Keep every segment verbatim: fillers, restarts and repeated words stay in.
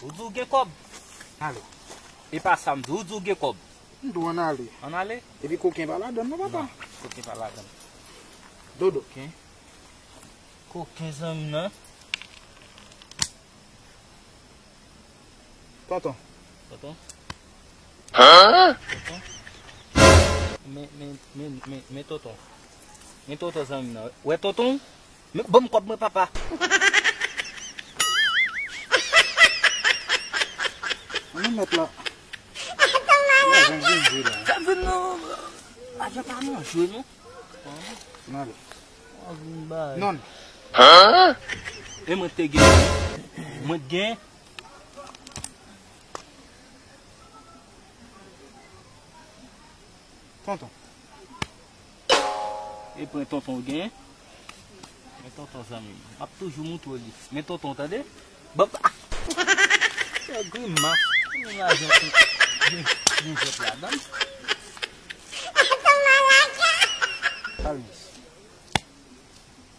Ou di w gen kòb? Ale. E pa sa m di, ou di w gen kòb? M di w ann ale. Ann ale? Epi koken pa ladann non, papa. Non, koken pa ladann. Dodo. Koken. Koken zanmi nan. Tonton. Tonton. Tonton. Men, men, men, men, men tonton. Men tonton zanmi nan. Wè tonton? Men, ban m kòb mwen, papa. Mwen mèt la. Lajan vin jwe la. Sa vin non. Lajan pa nan jwe non. Mwen ale. Mwen vin bay. Non. E mwen te gen. Mwen te gen. Tonton. E pran tonton w gen. Men tonton zanmi m. M ap toujou moutre w li. Men tonton w tande. Bon. Fè grimas. Mwen lajan pou gen, gen jwèt ladan. Kalmis.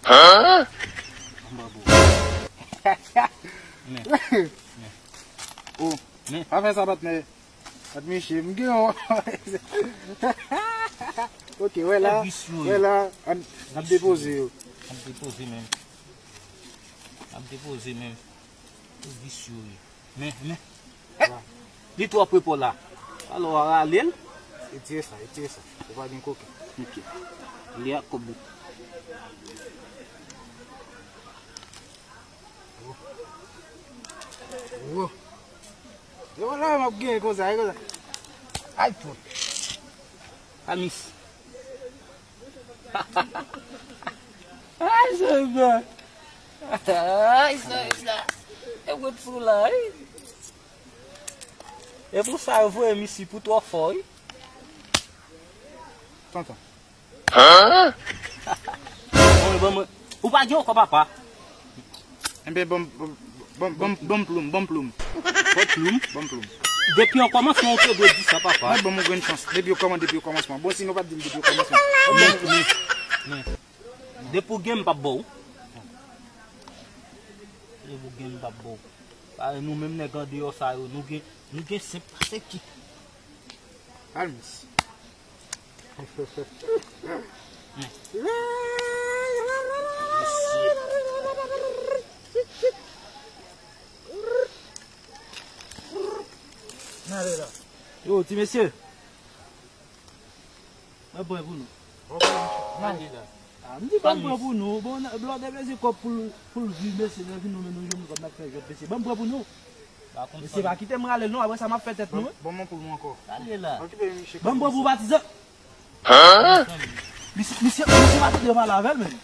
Hein? Anba bo. Men. Men. Oh, men. Pa fè sa, patnè. Pat Miche, m gen yon. Ok, wè la. Wè la, an, n ap depoze yo. N ap depoze menm. N ap depoze menm. Tout visye yo ye. Men, men. Li twò pre pou la. Alò, w a rale l. Retire sa, retire sa. Ou pa gen koken. Ok. Li ak kòb ou. Wo. Yo la, m ap genyen konsa, e konsa. Ay, pwòp. Kamis. Ay, sèlman. Ay, sèlman. E wè sou la, wi. E pou sa, yo voye m isi pou twò fò, wi. Tonton. Bon, bon, bon. Ou pa gen ankò, papa. Enben, bon, bon, bon, bon, bon ploum, bon ploum. Bon ploum? Bon ploum. Depi an kòmansman, ou te dwe di sa, papa. Mwen ban m yon grenn chans. Depi yo kòman, depi yo kòmansman. Bon, si nou pa t di m depi yo kòmansman. Men, men, men. Depi w gen, m p ap ba w. Depi w gen, m p ap ba w. Parèy nou menm nèg andeyò sa yo, nou gen, nou gen senp pase ki. Kalmis. Yo, ti mesye. Mwen pran pou nou. Ok, mesye. Mande la. Ah, m di ban m pran pou nou. Bon, blòdè peze kòb pou l, pou l viv, mesye, lè vin nou men nou jwenn kòb n ap fè jwèt, mesye. Ban m pran pou nou. Mesye, pa kite m rale l non, apre sa m ap fè tèt nou. Ban m pou nou ankò. Gade la. Ban m pran pou patizan. Misye, misye, misye pa tande yo pale avè l menm.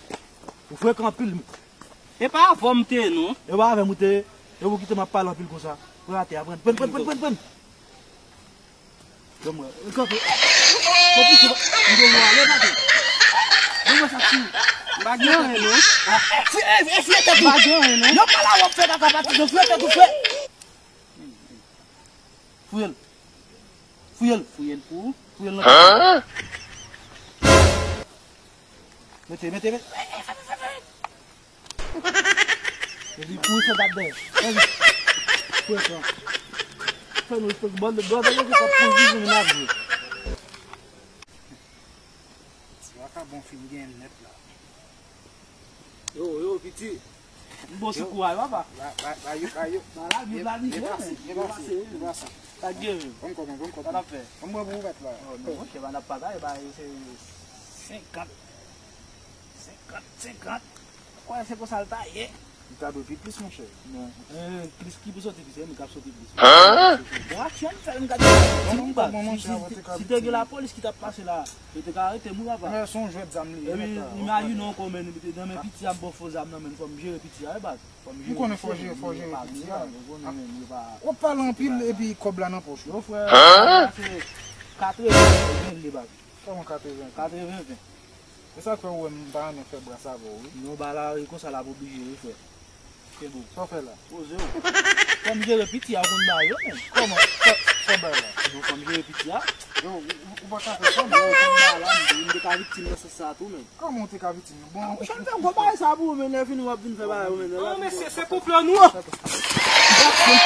Ou frekan anpil. E pa avè w m te ye non. E pa avè m ou te ye. E ou kite m ap pale anpil konsa. Pran atè a, pran, pran, pran, pran, pran, pran. Ban mwen. Kanpe. Konplis, m te wè ale, pati. Ban mwen sa ti. M pa gen anyen non. Ah, fwi-, eh, eh, fouye tèt ou. M pa gen anyen non. Yo pale a w ap fè kaka pati, yo fouye tèt ou, fouye. Fouye l. Fouye l. Fouye l pou ou. Fouye l nan. Mete, mete, mete. Epi pou sa t ap dèyè. Fè vit. Pran sa. Fè nou respè. Bon, bon, bon, bon, bon, bon, bon, bon, bon. Ti vakabon fin gen nèt la. Yo, yo, piti. M bon sou kouray, papa. Ba, ba, ba yo, ba yo. Ba la, yo la, li pase, li pase, li pase. Pa gen. Bon kòb, bon kòb. Sa n ap fè? Bon, mwen pou ouvèt la. Oh, non, monchè, pa n ap pataje, ba yo se senkant. Senkant, senkant. Kwè se konsa l ta ye. Li ta dwe pi plis, monchè. Non. Eh, plis ki pou soti plis, se li k ap soti plis. Hein? Bon, aksyon, fè m gade. Bon, bon, monchè, si, si, si te gen lapolis ki t ap pase la, yo te ka arete m wi, papa. Men se yon jwèt zam li ye. Epi, imajine w kòman, nan men piti a, m pran fo zam nan men, fò m jere piti a, wi, baz. Fò m jere piti a. M konnen fò jere, fò jere piti a. Ou konnen menm, yo pa. W ap pale anpil, epi kòb la nan pòch ou. Yo, frè, se katreven ven li, baz. Kòman katreven? Katreven ven. E sa k fè ou wè m pa renmen fè bras avè w, wi. Non, ba la, e konsa l ap oblije, wi, frè. Kenbe w. Sa w fè la? Poze w. Fò m jere piti a, ou konn bagay yo, men. Kòman? Sa, sa w bay la? Non, fò m jere piti a. Yo, ou, ou, ou pa ka fè sa, non. Yo, ou konn bagay la, m, m te ka viktim nan sans sa tou, men. Kòman w te ka viktim? Bon, ah, ou chal fè gwo bagay sa pou ou, men lè fini w ap vin fè bagay ou, men. Non, mesye, se konplo nou an. M p ap konn